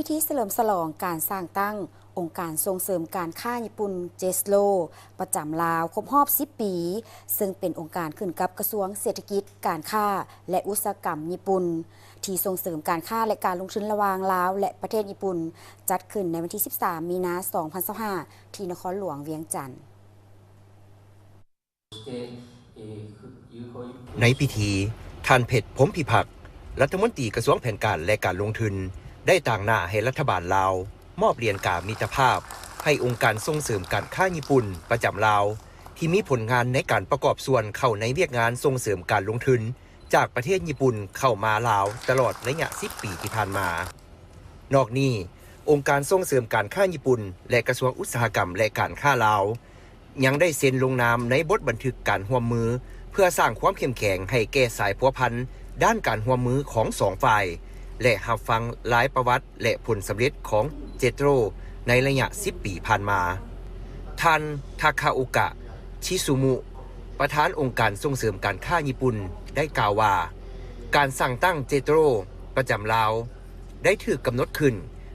ພິທີສະເຫຼີມສະຫຼອງການສ້າງຕັ້ງອົງການສົ່ງເສີມການຄ້າຍີ່ປຸ່ນ ເຈສໂລ ປະຈຳລາວ ຄົບຮອບສິບປີ, ເຊິ່ງເປັນອົງການຂຶ້ນກັບກະຊວງເສດຖະກິດ, ການຄ້າ ແລະ ອຸດສາຫະກຳຍີ່ປຸ່ນ ທີ່ສົ່ງເສີມການຄ້າ ແລະ ການລົງທຶນລະຫວ່າງລາວ ແລະ ປະເທດຍີ່ປຸ່ນ, ຈັດຂຶ້ນໃນວັນທີສິບສາມ ມີນາ ສອງພັນຊາວຫ້າ ທີ່ນະຄອນຫຼວງວຽງຈັນ. ໃນພິທີ, ທ່ານ ເພັດ ພົມພິພັກ ລັດຖະມົນຕີກະຊວງແຜນການ ແລະ ການລົງທຶນ ໄດ້ຕາງໜ້າໃຫ້ລັດຖະບານລາວ ມອບຫຼຽນກາມິດຕະພາບ ໃຫ້ອົງການສົ່ງເສີມການຄ້າຍີ່ປຸ່ນປະຈຳລາວ ທີ່ມີຜົນງານໃນການປະກອບສ່ວນເຂົ້າໃນວຽກງານສົ່ງເສີມການລົງທຶນ ຈາກປະເທດຍີ່ປຸ່ນເຂົ້າມາລາວຕະຫຼອດໄລຍະສິບປີທີ່ຜ່ານມາ. ນອກນີ້, ອົງການສົ່ງເສີມການຄ້າຍີ່ປຸ່ນ ແລະ ກະຊວງອຸດສາຫະກຳ ແລະ ການຄ້າລາວ ຍັງໄດ້ເຊັນລົງນາມໃນບົດບັນທຶກການຮ່ວມມື ເພື່ອສ້າງຄວາມເຂັ້ມແຂງໃຫ້ແກ່ສາຍພົວພັນດ້ານການຮ່ວມມືຂອງສອງຝ່າຍ ແລະ ຮັບຟັງລາຍປະຫວັດ ແລະ ຜົນສຳເລັດຂອງເຈໂຕຣໃນໄລຍະສິບປີຜ່ານມາ. ທ່ານ ທາຄາໂອກະ ຊິຊູມຸ ປະທານອົງການສົ່ງເສີມການຄ້າຍີ່ປຸ່ນ ໄດ້ກ່າວວ່າ ການສ້າງຕັ້ງເຈໂຕຣປະຈຳລາວ ໄດ້ຖືກກຳນົດຂຶ້ນ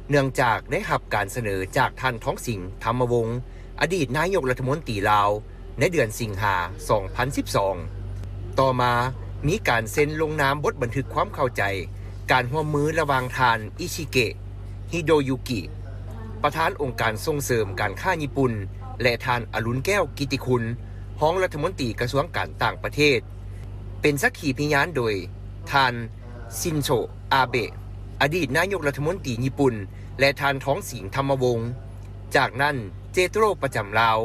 ເນື່ອງຈາກໄດ້ຮັບການສະເໜີຈາກທ່ານ ທອງສິງ ທຳມະວົງ ອະດີດນາຍົກລັດຖະມົນຕີລາວ ໃນເດືອນສິງຫາ ສອງພັນສິບສອງ. ຕໍ່ມາມີການເຊັນລົງນາມບົດບັນທຶກຄວາມເຂົ້າໃຈການຮ່ວມມືລະຫວ່າງທ່ານ ອິຊິເກະ ຮິໂດຍຸກິ ປະທານອົງການສົ່ງເສີມການຄ້າຍີ່ປຸ່ນ ແລະ ທ່ານ ອະລຸນ ແກ້ວກິດຕິຄຸນ ຮອງລັດຖະມົນຕີກະຊວງການຕ່າງປະເທດ ເປັນສັກຂີພະຍານໂດຍທ່ານ ຊິນໂຊ ອາເບະ ອະດີດນາຍົກລັດຖະມົນຕີຍີ່ປຸ່ນ ແລະ ທ່ານ ທອງສິງ ທຳມະວົງ. ຈາກນັ້ນ, ເຈໂຕຣປະຈຳລາວ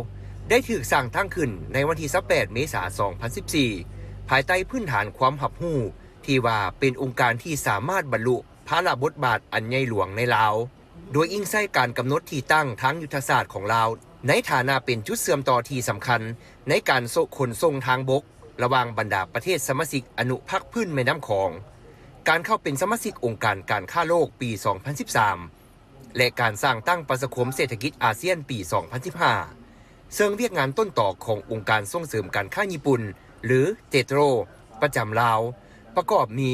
ໄດ້ຖືກສ້າງຕັ້ງຂຶ້ນໃນວັນທີຊາວແປດ ເມສາ ສອງພັນສິບສີ່ ພາຍໃຕ້ພື້ນຖານຄວາມຮັບຮູ້ທີ່ວ່າເປັນອົງການທີ່ສາມາດບັນລຸພາລະບົດບາດອັນໃຫຍ່ຫຼວງໃນລາວ, ໂດຍອີງໃສ່ການກຳນົດທີ່ຕັ້ງທາງຍຸດທະສາດຂອງລາວ ໃນຖານະເປັນຈຸດເຊື່ອມຕໍ່ທີ່ສຳຄັນໃນການໂສ ຂົນສົ່ງທາງບົກ ລະຫວ່າງບັນດາປະເທດສະມາຊິກອະນຸພາກພື້ນແມ່ນ້ຳຂອງ, ການເຂົ້າເປັນສະມາຊິກອົງການການຄ້າໂລກປີສອງພັນສິບສາມ ແລະ ການສ້າງຕັ້ງປະຊາຄົມເສດຖະກິດອາຊຽນປີສອງພັນສິບຫ້າ ເຊິ່ງວຽກງານຕົ້ນຕໍຂອງອົງການສົ່ງເສີມການຄ້າຍີ່ປຸ່ນ ຫຼື ເຈໂຕຣ ປະຈຳລາວ ປະກອບມີ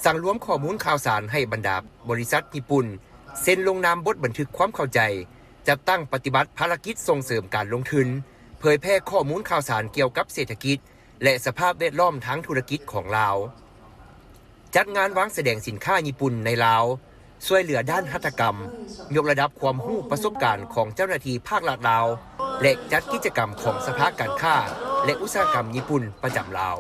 ສັງລວມຂໍ້ມູນຂ່າວສານໃຫ້ບັນດາບໍລິສັດຍີ່ປຸ່ນ ເຊັນລົງນາມບົດບັນທຶກຄວາມເຂົ້າໃຈ, ຈັດຕັ້ງປະຕິບັດພາລະກິດສົ່ງເສີມການລົງທຶນ, ເຜີຍແຜ່ຂໍ້ມູນຂ່າວສານກ່ຽວກັບເສດຖະກິດ ແລະ ສະພາບແວດລ້ອມທາງທຸລະກິດຂອງລາວ, ຈັດງານວາງສະແດງສິນຄ້າຍີ່ປຸ່ນໃນລາວ, ຊ່ວຍເຫຼືອດ້ານຫັດຖະກຳ, ຍົກລະດັບຄວາມຮູ້ປະສົບການຂອງເຈົ້າໜ້າທີ່ພາກລັດລາວ ແລະ ຈັດກິດຈະກຳຂອງສະພາການຄ້າ ແລະ ອຸດສາຫະກຳຍີ່ປຸ່ນປະຈຳລາວ.